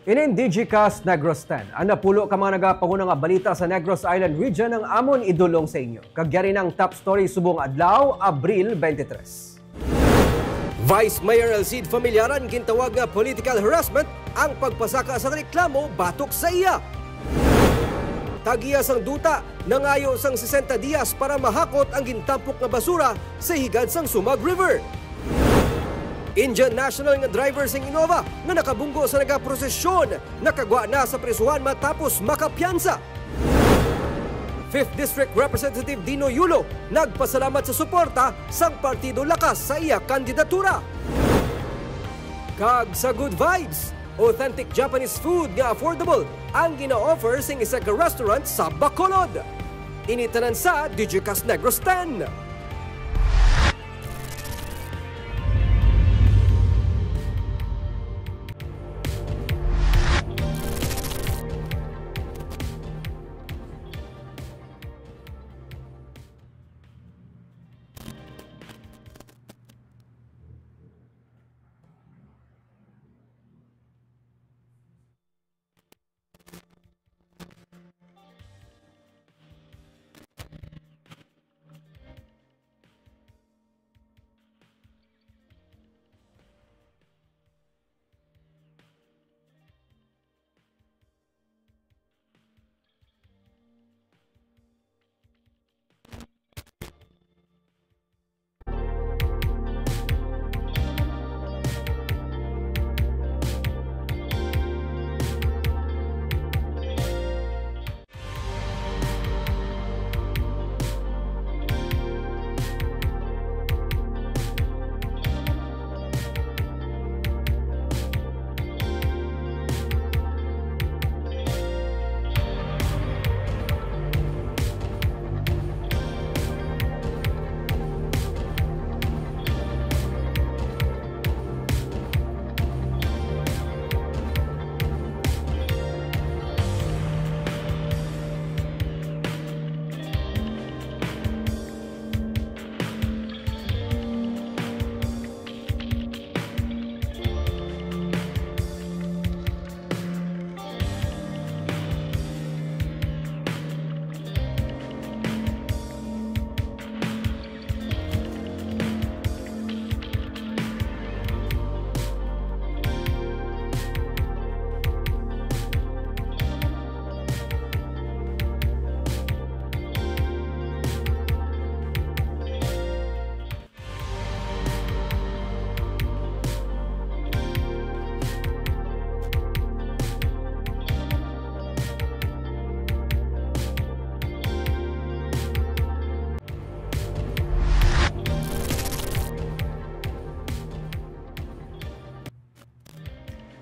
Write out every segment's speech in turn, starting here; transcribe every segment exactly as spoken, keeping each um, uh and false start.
Inin Digicast Negros ten. Ang napulo ka mga nagapanguna nga balita sa Negros Island Region ang amon idulong sa inyo. Kag yari na ang top story subong adlaw, Abril twenty-three. Vice Mayor Alcide Familiaran gintawag nga political harassment ang pagpasaka sa reklamo batok sa iya. Tag-iya sang duta, nangayo sang sesenta dias para mahakot ang gintampok nga basura sa higad sang Sumag River. Indian national nga driver sing Innova nga nakabunggo sa nagaprosesyon, nakagwa na sa prisuhan matapos makapiyansa. Fifth District Representative Dino Yulo nagpasalamat sa suporta sang Partido Lakas sa iya kandidatura. Kag sa Good Vibes, authentic Japanese food nga affordable ang gina-offer sing isa ka restaurant sa Bacolod. Ini tanan sa Digicast Negros ten.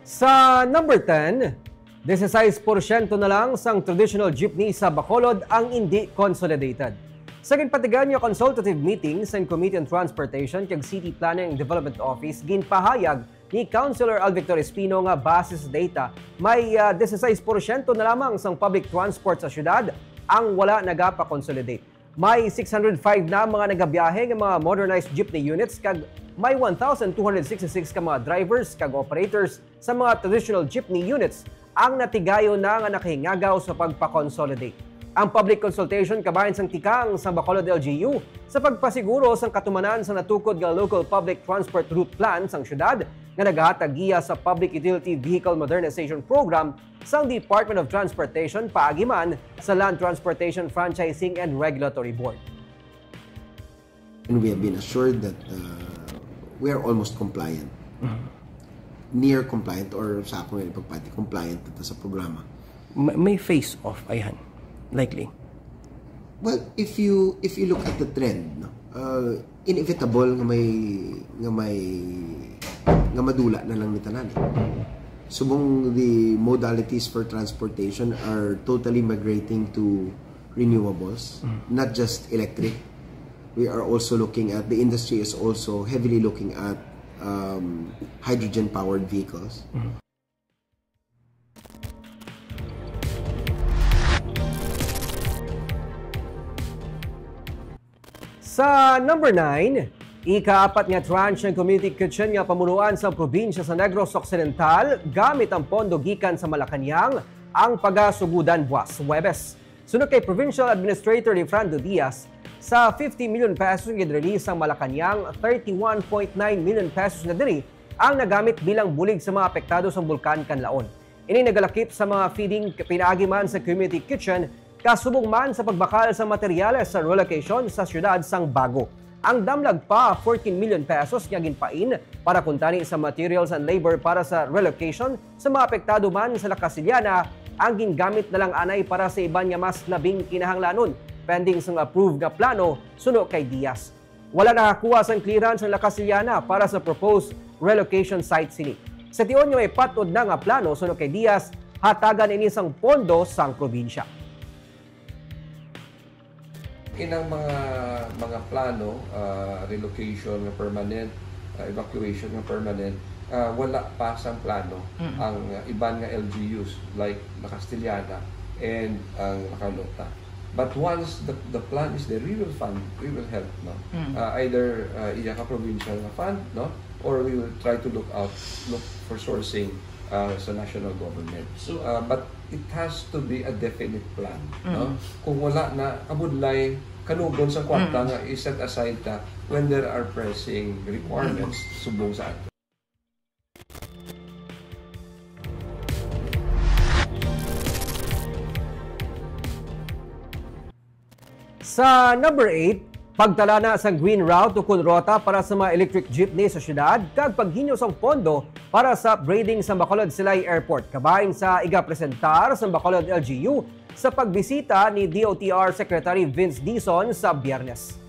Sa number ten, disisais porsyento na lang sang traditional jeepney sa Bacolod ang indi consolidated. Sa ginpatigan nga consultative meeting sang Committee on Transportation kag City Planning and Development Office, ginpahayag ni Councilor Alvictor Espino nga base sa data, may, ah, disisais porsyento na lamang sang public transport sa syudad ang wala nagapa-consolidate. May six hundred five na mga nagabiyahe nga mga modernized jeepney units kag may one thousand two hundred sixty-six ka mga drivers kag operators sa mga traditional jeepney units ang natigayon na nga nakahingagaw sa pagpa-consolidate. Ang public consultation kabahin sang tikang sa Bacolod L G U sa pagpasiguro sang katumanan sa natukod nga Local Public Transport Route Plan sang syudad nga nagahatag giya sa Public Utility Vehicle Modernization Program sang Department of Transportation paagi man sa Land Transportation Franchising and Regulatory Board. And we have been assured that uh, we are almost compliant. Near compliant or sa akong ipagpati, compliant na ta sa programa. May, may face off, ayhan. Likely. Well, if you if you look at the trend, no, uh, inevitable nga may nga may nga madula na lang ni tanan eh. Subong the modalities for transportation are totally migrating to renewables, not just electric. We are also looking at, the industry is also heavily looking at um, hydrogen powered vehicles. Sa number nine, Ikaapat nga tranche ng community kitchen nga pamunuan sa probinsya sa Negros Occidental gamit ang pondo gikan sa Malacañang ang pagasugudan buwas Huwebes. Suno kay Provincial Administrator Efrando Diaz, sa fifty million pesos nga gin-release ang Malacañang, thirty-one point nine million pesos na diri ang nagamit bilang bulig sa mga apektado sang Bulkan Kanlaon. Ini nagalakip sa mga feeding pinaagi man sa community kitchen, kasubong man sa pagbakal sa materyales sa relocation sa siyudad sang Bago. Ang damlag pa fourteen million pesos nga ginpain para kuntani sa materials and labor para sa relocation sa mga apektado man sa La Castellana ang gingamit na lang anay para sa iban nga mas labing kinahanglanon, pending sang approved nga plano suno kay Diaz. Wala nakakuha sang clearance ang La Castellana para sa proposed relocation site sini. Sa tion nga may patod na nga plano suno kay Diaz, hatagan ini sang pondo sang probinsya. Inang mga mga plano, ah, relocation nga permanent, ah, evacuation nga permanent, ah, wala pa sang plano ang, ah, iban nga L G Us like La Castellana and ang La Carlota. But once the, the plan is there, we will fund, we will help, no? Ah, either, ah, iya ka provincial nga fund, no? Or we will try to look out, look for sourcing, ah, sa national government. So, ah, but it has to be a definite plan, no? Kung wala na, kabudlay, kanugon sa kwarta nga i-set aside ta when there are pressing requirements subong sa ato. Sa number eight, pagtalana sang green route ukon rota para sa mga electric jeepney sa siyudad kag paghinyo sang pondo para sa upgrading sa Bacolod Silay Airport, kabahin sa igapresentar sa Bacolod L G U sa pagbisita ni D O T R Secretary Vince Dizon sa Biyernes.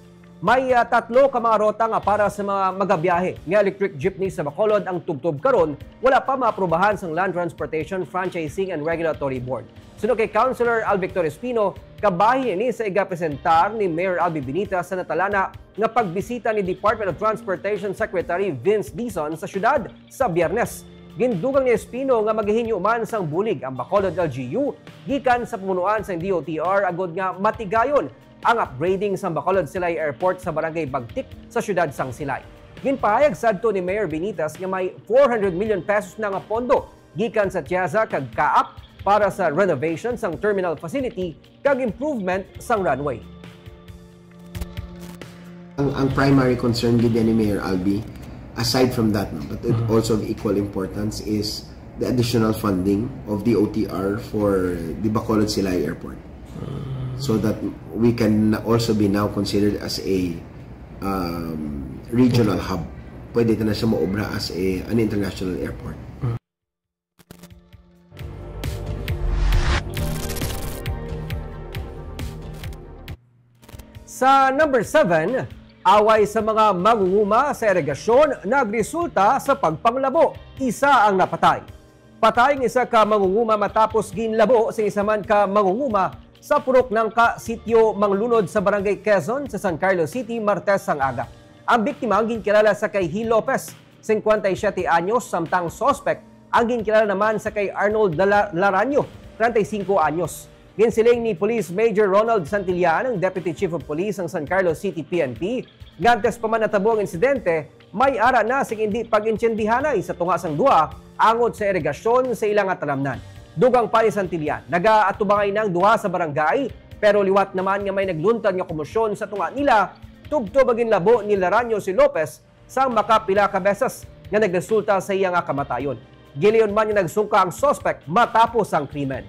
May, ah, tatlo ka mga rota nga para sa mga magabiyahe nga electric jeepney sa Bacolod ang tubtob karon wala pa maaprubahan sang Land Transportation Franchising and Regulatory Board. Suno kay Councilor Al Victor Espino, kabahin ini sa igapresentar ni Mayor Albi Benitez sa natalana nga pagbisita ni Department of Transportation Secretary Vince Dizon sa siyudad sa Biyernes. Gindugang ni Espino nga magahinyo man sang bulig ang Bacolod L G U gikan sa pamunuan sang D O T R agod nga matigayon ang upgrading sang Bacolod Silay Airport sa Barangay Bagtik sa siyudad sang Silay. Ginpahayag sadto ni Mayor Benitez nga may four hundred million pesos na nga pondo gikan sa TIEZA kag CAAP para sa renovation sang terminal facility kag improvement sang runway. Ang, ang primary concern gid ni Mayor Albi, aside from that, no, but it also of equal importance is the additional funding of the O T R for the Bacolod Silay Airport. So that we can also be now considered as a um, regional hub. Pwede ta na siya maobra as a, an international airport. Sa number seven, away sa mga mangunguma sa irigasyon nagresulta sa pagpanglabo. Isa ang napatay. Patay ang isa ka mangunguma matapos ginlabo sa isa man ka mangunguma sa purok nang ka Sitio Manglunod sa Barangay Quezon sa San Carlos City, Martes sang aga. Ang biktima ang ginkilala sa kay Hil Lopez, singkwenta y siyete anyos, samtang suspect ang ginkilala naman sa kay Arnold Lala-, Laranyo, treinta y cinco anyos. Ginsiling ni Police Major Ronald Santillan, ang Deputy Chief of Police sang San Carlos City P N P, nga antes pa man natabo ang insidente, may ara na sing indi pag-intindihanay sa tunga sang duha angot sa irigasyon sa ila nga talamnan. Dugang pa ni Santillan, nagaatubangay na ang duha sa barangay, pero liwat naman nga may nagluntad nga komosyon sa tunga nila, tubtob ang ginlabo ni Laranyo si Lopez sang makapila ka beses nga nagresulta sa iya nga kamatayon. Gilayon man nga nagsungka ang suspect matapos ang krimen.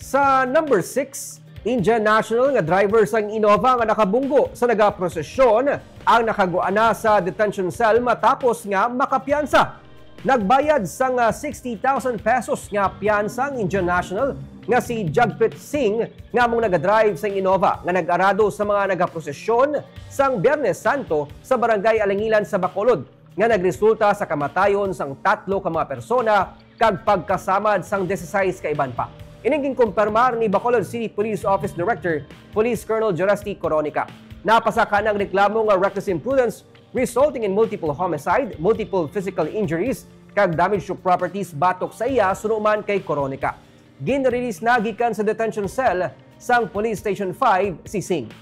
Sa number six, Indian national nga driver sang Innova nga nakabunggo sa nagaprosesyon ang nakaguana sa detention cell matapos nga makapiyansa. Nagbayad sang, ah, sixty thousand pesos nga piyansa ang Indian national nga si Jagpreet Singh nga among nagadrive sang Innova nga nag-arado sa mga nagaprosesyon sang Biyernes Santo sa Barangay Alangilan sa Bacolod, nga nagresulta sa kamatayon sang tatlo ka mga persona kag pagkasamad sang dieciséis ka iban pa. Ining ginkumpirmar ni Bacolod City Police Office Director Police Colonel Jorasty Coronica. Napasaka na ang reklamo nga reckless imprudence resulting in multiple homicide, multiple physical injuries, kag damage to properties batok sa iya suno man kay Coronica. Ginrelease na gikan sa detention cell sang Police Station five si Singh.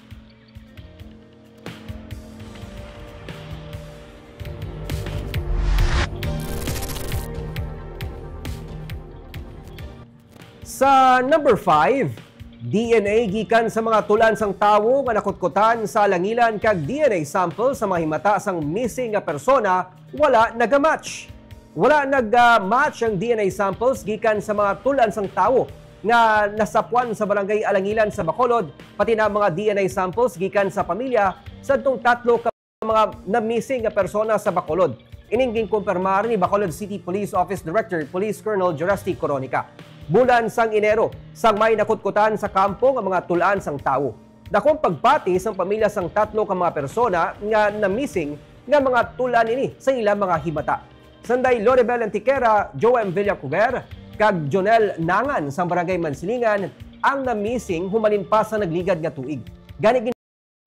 Sa number five, D N A gikan sa mga tul-an sang tawo nga nakutkutan sa alangilan kag D N A sample sa mga himata sang missing nga persona wala nagamatch. Wala nag-match ang D N A samples gikan sa mga tul-an sang tawo nga nasapwan sa barangay Alangilan sa Bacolod, pati na ang mga D N A samples gikan sa pamilya sadtong tatlo ka mga na-missing nga persona sa Bacolod. Ining ginkumpirmar ni Bacolod City Police Office Director Police Colonel Jurasti Coronica. Bulan sang Enero, sang may nakutkutan sa kampo nga mga tul-an sang tawo. Dakong pagpati sang pamilya sang tatlo ka mga persona nga na-missing nga mga tul-an ini sa ila mga himata. Sanday Loribel Antiquera, Joem Villacuber, kag Jonel Nangan sang Barangay Mansilingan ang na-missing humalin pa sa nagligad nga tuig. Gani,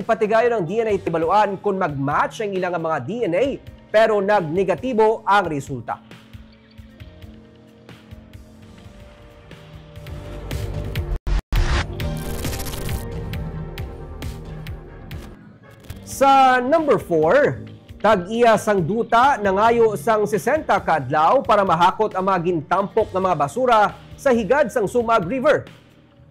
patigayon ang D N A tibaluan kon mag-match ang ila nga mga D N A, pero nag-negatibo ang resulta. Sa number four, tag-iya sang duta nangayo sang sesenta ka adlaw para mahakot ang mga gintampok nga mga basura sa higad sang Sumag River.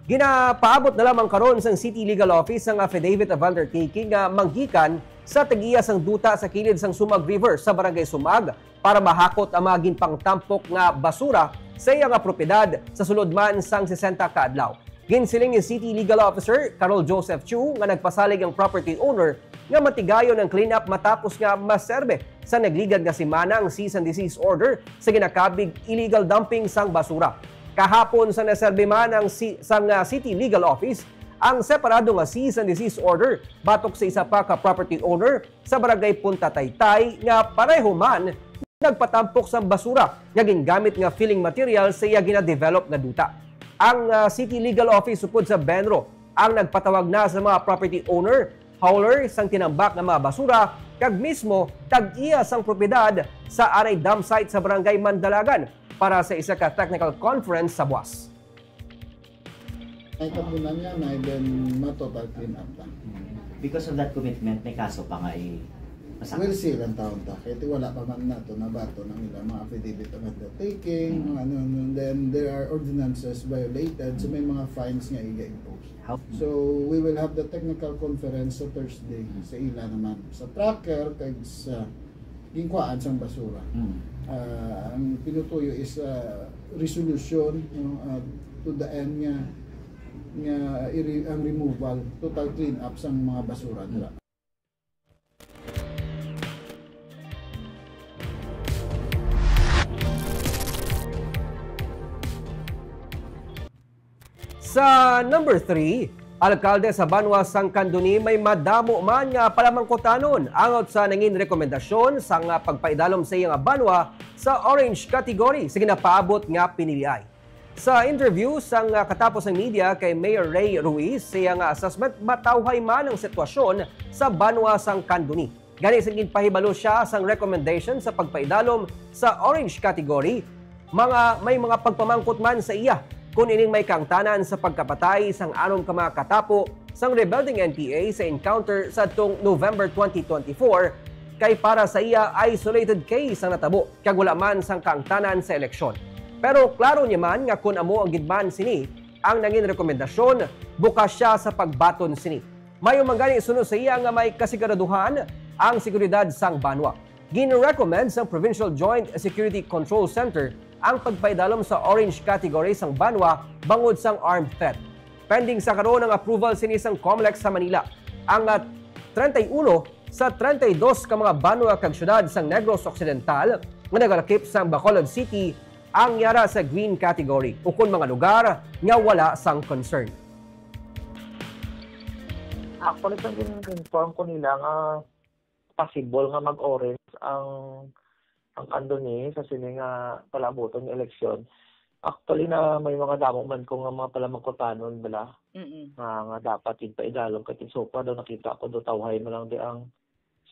Ginapaabot na lamang karon sang City Legal Office ang affidavit of undertaking nga manggikan sa tag-iya sang duta sa kilid sang Sumag River sa Barangay Sumag para mahakot ang mga ginpangtampok nga basura sa iya nga propiedad sa sulod man sang sesenta ka adlaw. Ginsiling ni City Legal Officer Carol Joseph Chu nga nagpasalig ang property owner nga matigayon ang cleanup matapos nga maserbe sa nagligad nga semana ang cease and desist order sa ginakabig illegal dumping sang basura. Kahapon sa naserbe man ang si, sang, ah, City Legal Office ang separado nga cease and desist order batok sa isa pa ka property owner sa Barangay Punta Taytay nga pareho man nagpatampok sang basura nga gingamit nga filling material sa iya ginadevelop nga duta. Ang, ah, City Legal Office upod sa BENRO ang nagpatawag na sa mga property owner, hauler sang tinambak nga mga basura, kag mismo tag-iya sang propiedad sa anay dump site sa Barangay Mandalagan para sa isa ka technical conference sa buwas. Ay, kapunan nga na, then ma-total clean up lang. Because of that commitment, may kaso pa nga i-, masakit. We'll see lang taon ta. Kaya ti wala pa man nato nabato ng ilang mga affidavit of undertaking, Mm. mga ano, ano, then there are ordinances violated, so may mga fines nga iga-impose. How? So, we will have the technical conference sa Thursday, sa ila naman. Sa tracker, kag sa ginkuhaan sang basura. Mm. Ah, ang pinutuyo is ah, resolution, no, ah, to the end nga nga i-re- ang removal, total clean up sang mga basura dira. Sa number three, alkalde sa banwa sang Candoni may madamo man nga palamangkutanon angot sa nangin rekomendasyon sang pagpaidalom sa iya nga banwa sa orange category sa ginapaabot nga piniliay. Sa interview sang katapos sang media kay Mayor Ray Ruiz, sa iya nga assessment, matawhay man ang sitwasyon sa banwa sang Candoni. Gani, sa ginpahibalo siya sang recommendation sa pagpaidalom sa orange category, mga may mga pagpamangkot man sa iya kon ining may kaangtanan sa pagkapatay sang anom ka mga katapo sang rebelde nga N P A sa encounter sadtong November twenty twenty-four, kay para sa iya isolated case ang natabo kag wala man sang kaangtanan sa eleksyon. Pero klaro niya man nga kon amo ang gid man sini ang nangin rekomendasyon, bukas sia sa pagbaton sini. Mayo man gani suno sa iya nga may kasiguraduhan ang seguridad sang banwa. Gin-recommend sang Provincial Joint Security Control Center ang pagpaidalom sa orange category sang banwa bangod sang armed threat. Pending sa karon ang approval sini sang COMELEC sa Manila. Ang, ah, treinta y uno sa treinta y dos ka mga banwa kag syudad sang Negros Occidental nga nagalakip sang Bacolod City ang yara sa green category, ukon mga lugar nga wala sang concern. Actually, sa gin-inform ko nila nga possible nga mag-orange ang ang Candoni sa sini nga palabuton nga eleksyon. Actually, na may mga damo man ko nga mga palamangkutanon bala Mm-mm. nga, nga dapat ginpaidalom kay so far daw nakita ko daw tawhay man lang di ang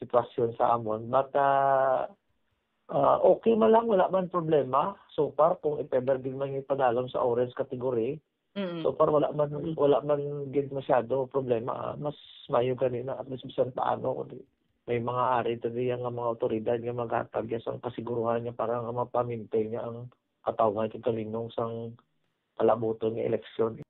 sitwasyon sa amon. But ah, Ah, okay man lang, wala man problema. So far, kung if ever gid man ipadalom sa orange category, Mm. so far wala man, wala man gid masyado problema, ah. Mas mayo gani na at least bisan paano, kundi may mga ari ta diya nga mga awtoridad nga maghatag ya sang kasiguruhan niya para nga mapaminti niya ang katawhan kag kalinong sang kalabuton nga eleksyon.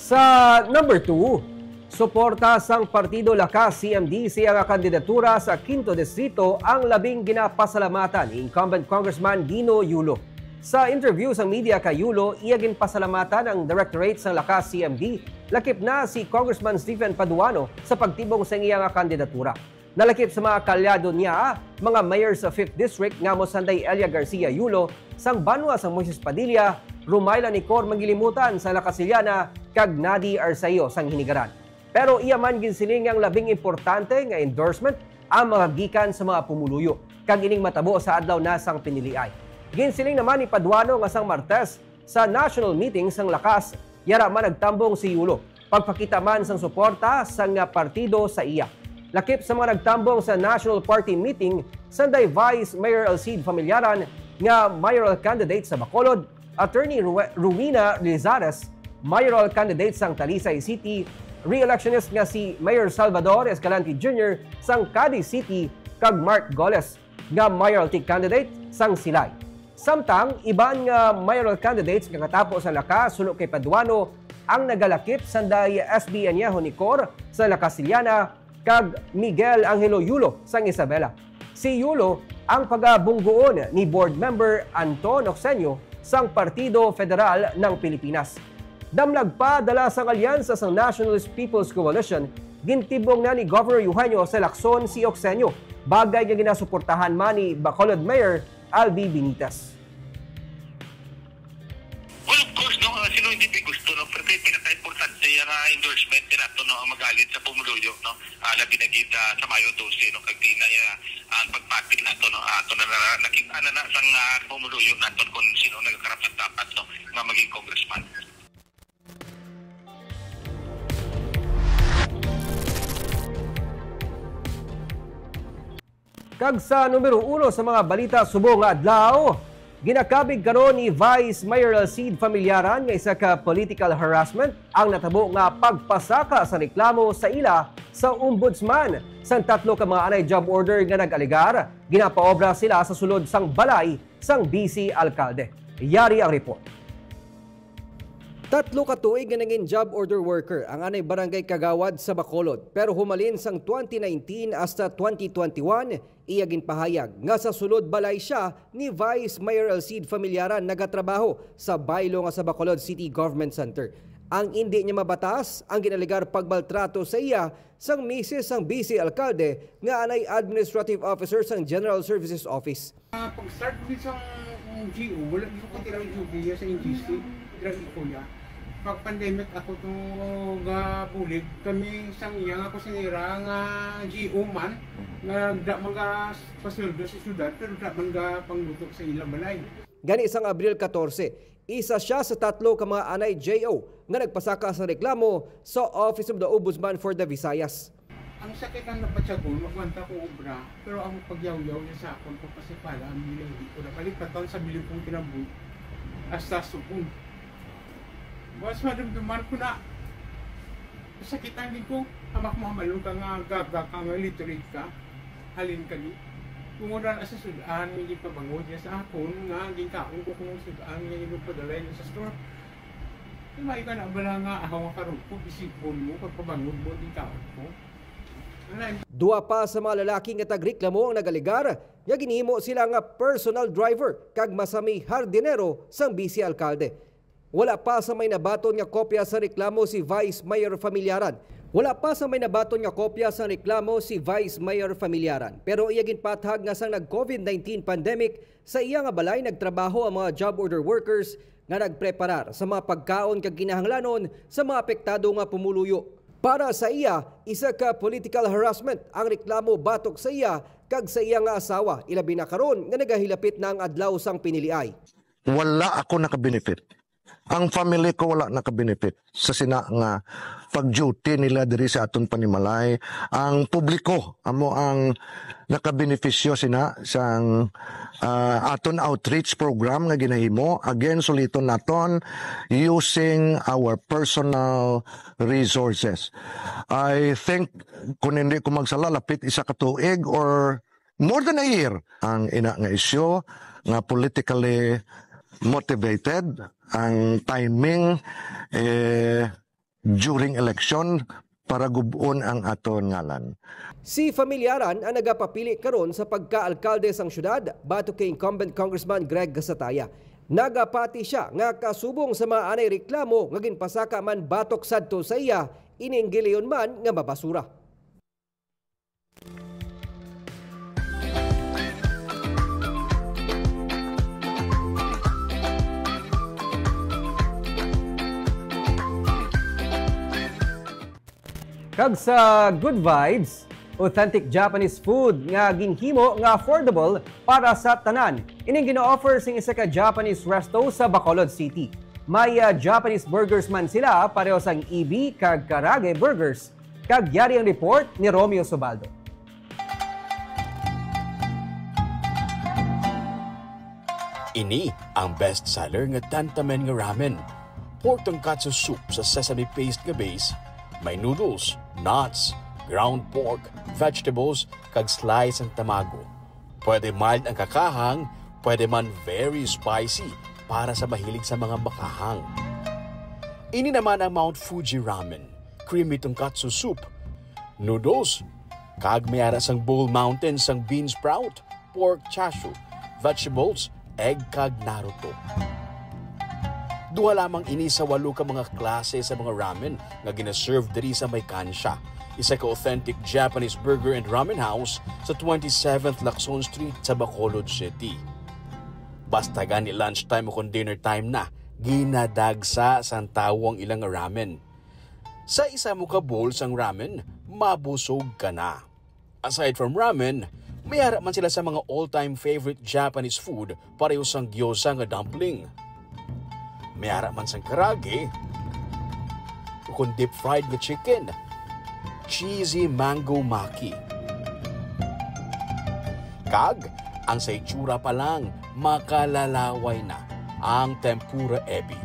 Sa number two, suporta sang Partido Lakas C M D sa iya nga kandidatura sa Quinto Distrito ang labing ginapasalamatan ni incumbent Congressman Gino Yulo. Sa interview sang media kay Yulo, iya ginpasalamatan ang Directorate sang Lakas C M D, lakip na si Congressman Stephen Paduano sa pagtibong sa iya nga kandidatura. Nalakip sa mga kaalyado niya, mga mayor sa Fifth District nga mo Sanday Elia Garcia Yulo, sang banwa sang Moises Padilla, Rumayla Nicor Manggilimutan sa La Casillana, kag Nadi Arceo sang Hinigaran. Pero iya man ginsiling nga ang labing importante nga endorsement ang mga gikan sa mga pumuluyo, kag ining matabo sa adlaw na sang piniliay. Ginsiling naman ni Paduano nga sang Martes, sa national meeting sang Lakas, yara man nagtambong si Yulo, pagpakita man sang suporta sang partido sa iya. Lakip sa mga nagtambong sa national party meeting, sanday Vice Mayor Alcide Familiaran nga mayoral candidate sa Bacolod, Attorney Rue-, Rowena Lizares, mayoral candidate sang Talisay City, re-electionist nga si Mayor Salvador Escalante Junior sang Cadiz City, kag Mark Goles nga mayoralty candidate sang Silay. Samtang iban nga mayoral candidates nga katapo sa Lakas suno kay Paduano ang nagalakip, sanday S B Añejo Nicor sa La Casillana kag Miguel Angelo Yulo sang Isabela. Si Yulo ang pagabunggoon ni Board Member Anton Ocsenio sang Partido Federal ng Pilipinas. Damlag pa, dala sang alyansa sang Nationalist People's Coalition, gintibong na ni Governor Eugenio sa Lacson si Ocsenio, bagay nga ginasuportahan man ni Bacolod Mayor Albi Benitez. Well, of course, no, uh, sino hindi may gusto, no? Pero kay pinaka-importante yung, ah, endorsement din nato, no, ang magalit sa pumuluyo, no? Ah, labi na gid, ah, sa Mayo dose, no, kag di na, ah, ang pagpati nato, no, ato na, na nakita na na sang, ah, pumuluyo nato kung sino nagkarapat-dapat, no, nga maging congressman. Kag sa numero uno sa mga balita subong nga adlaw, ginakabig karon ni Vice Mayor Alcide Familiaran nga isa ka political harassment ang natabo nga pagpasaka sa reklamo sa ila sa ombudsman sang tatlo ka mga anay job order nga nag-alegar ginapaobra sila sa sulod sang balay sang vice alkalde. Yari ang report. Tatlo ka tuig nga nangin job order worker ang anay barangay kagawad sa Bacolod, pero humalin sang twenty nineteen hasta twenty twenty-one, iya ginpahayag nga sa sulod balay sia ni Vice Mayor Alcide Familiaran nagatrabaho sa baylo nga sa Bacolod City Government Center. Ang indi niya mabatas ang ginalegar pagmaltrato sa iya sang misis sang vice alkalde nga anay administrative officer sang General Services Office. Ah, pag-start ko sa G O, wala gyud ko tira G O sa N G C, dira ko ya. Pag pandemic ako to gabulig, kami sang iya nga kusinera nga G O man, nga da man ga pasweldo sa syudad, pero da man ga pangluto sa ila balay. Gani sang Abril katorse, isa sia sa tatlo ka mga anay J O nga nagpasaka sa reklamo sa Office of the Ombudsman for the Visayas. Ang sakit ang napatyagon, magwanta ko obra, pero ang pagyawyaw niya sa akon, pagpasipala, ang nila hindi ko nakalipatan sa bilang kong kinabuhi. Hasta subong. Mas madumduman ko na, sakit ang din ko, hamak mo hamalon ka nga gaga ka nga literate ka, halin ka di. Tungod na sa sud-an, hindi pabangod niya sa akon, nga ginkaon ko kung sud-an nga iyang padalay niya sa store. May ka na bala nga ako nga karon ko, bisipon mo, pagpabangod mo, ginkaon ko. Anay. Duha pa sa mga lalaki nga tagreklamo ang nagalegar nga ginhimo sila nga personal driver kag masami hardinero sang vice alkalde. Wala pa sa may nabaton nga kopya sa reklamo si Vice Mayor Familiaran. Wala pa sa may nabaton nga kopya sa reklamo si Vice Mayor Familiaran, pero iya ginpathag nga sang nag-covid nineteen pandemic, sa iya nga balay nagtrabaho ang mga job order workers nga nagpreparar sa mga pagkaon kag kinahanglanon sa mga apektado nga pumuluyo. Para sa iya, isa ka political harassment ang reklamo batok sa iya kag sa iya nga asawa, ilabi na karon nga nagahilapit na ang adlaw sang piniliay. Wala ako nakabenefit. Ang family ko wala naka-benefit sa sina nga pag-duty nila diri sa aton panimalay. Ang publiko amo ang nakabenepisyo sina sang, ah, aton outreach program nga ginahimo. Again, suliton naton, using our personal resources. I think, kung hindi ko magsala, lapit isa ka tuig or more than a year ang ina nga isyu nga politically motivated, ang timing, eh, during election para gub-on ang aton ngalan. Si Familiaran ang nagapapili karon sa pagka-alkalde sang syudad batok kay incumbent Congressman Greg Gasataya. Nagapati sia nga kasubong sa mga anay reklamo nga ginpasaka man batok sadto sa iya ining gilayon man nga mabasura. Kag sa Good Vibes, authentic Japanese food nga ginhimo nga affordable para sa tanan. Ining gina-offer sing isa ka Japanese resto sa Bacolod City. May, ah, Japanese burgers man sila, pareho sang Ebi kag Karaage Burgers. Kag yari ang report ni Romeo Subaldo. Ini ang best seller nga tantamen nga ramen. Pork tonkatsu soup sa sesame paste nga base, may noodles, nuts, ground pork, vegetables, kag slice ang tamago. Pwede mild ang kakahang, pwede man very spicy para sa mahilig sa mga makahang. Ini naman ang Mount Fuji Ramen, creamy tonkatsu soup, noodles, kag may ara sang bowl mountain sang bean sprout, pork chashu, vegetables, egg kag Naruto. Duha lamang ini sa walo ka mga klase sa mga ramen nga ginaserve diri sa may Kansha, isa ka authentic Japanese burger and ramen house sa twenty-seventh Lacson Street sa Bacolod City. Basta gani lunchtime o kon dinner time na, ginadagsa sang tawo ang ilang ramen. Sa isa mo ka bowl sang ramen, mabusog ka na. Aside from ramen, may ara man sila sa mga all-time favorite Japanese food, pareho sang gyoza nga dumpling. May ara man sang karaage, ukon deep-fried nga chicken, cheesy mango maki. Kag ang sa itsura pa lang, makalalaway na ang tempura ebi.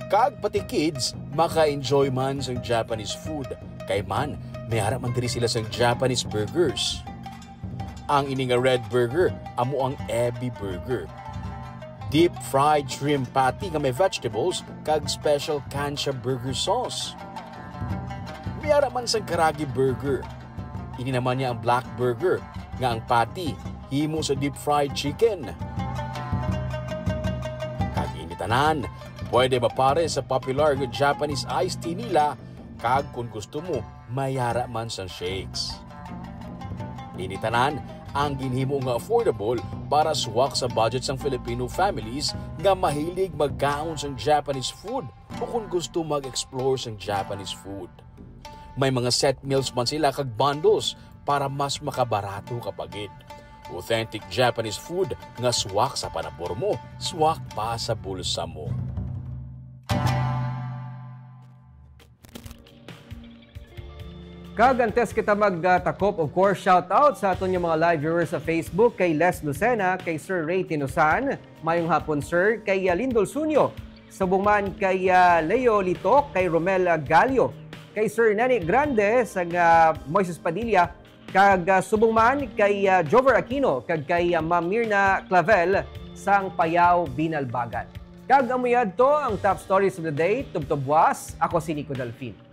Kag pati kids, maka-enjoy man sang Japanese food. Kay man, may ara man diri sila sang Japanese burgers. Ang ini nga red burger, amo ang ebi burger. Deep fried shrimp patty nga may vegetables kag special Kansha burger sauce. May ara man sang karaage burger. Ini naman niya ang black burger nga ang patty himo sa deep fried chicken. Kag ini tanan, pwede mapares sa popular nga Japanese iced tea nila, kag kon gusto mo, may ara man sang shakes. Ini tanan ang ginhimo nga affordable para swak sa budget sang Filipino families nga mahilig magkaon sang Japanese food o kon gusto mag-explore sang Japanese food. May mga set meals man sila kag bundles para mas makabarato ka pa gid. Authentic Japanese food nga swak sa panapor mo, swak pa sa bulsa mo. Kag antes kita magtakop, of course, shout out sa aton nga mga live viewers sa Facebook, kay Les Lucena, kay Sir Ray Tinosan, mayong hapon, sir, kay, ah, Lindol Sunyo, subong man kay, ah, Leo Litok, kay Romel, ah, Galio, kay Sir Neni Grande, sang, ah, Moises Padilla, kag, ah, subong man kay, ah, Jover Aquino, kag kay, ah, Ma'am Mirna Clavel sang Payao, Binalbagan. Kag amo yadto ang top stories of the day. Tubtob buas, ako si Nico Delfin.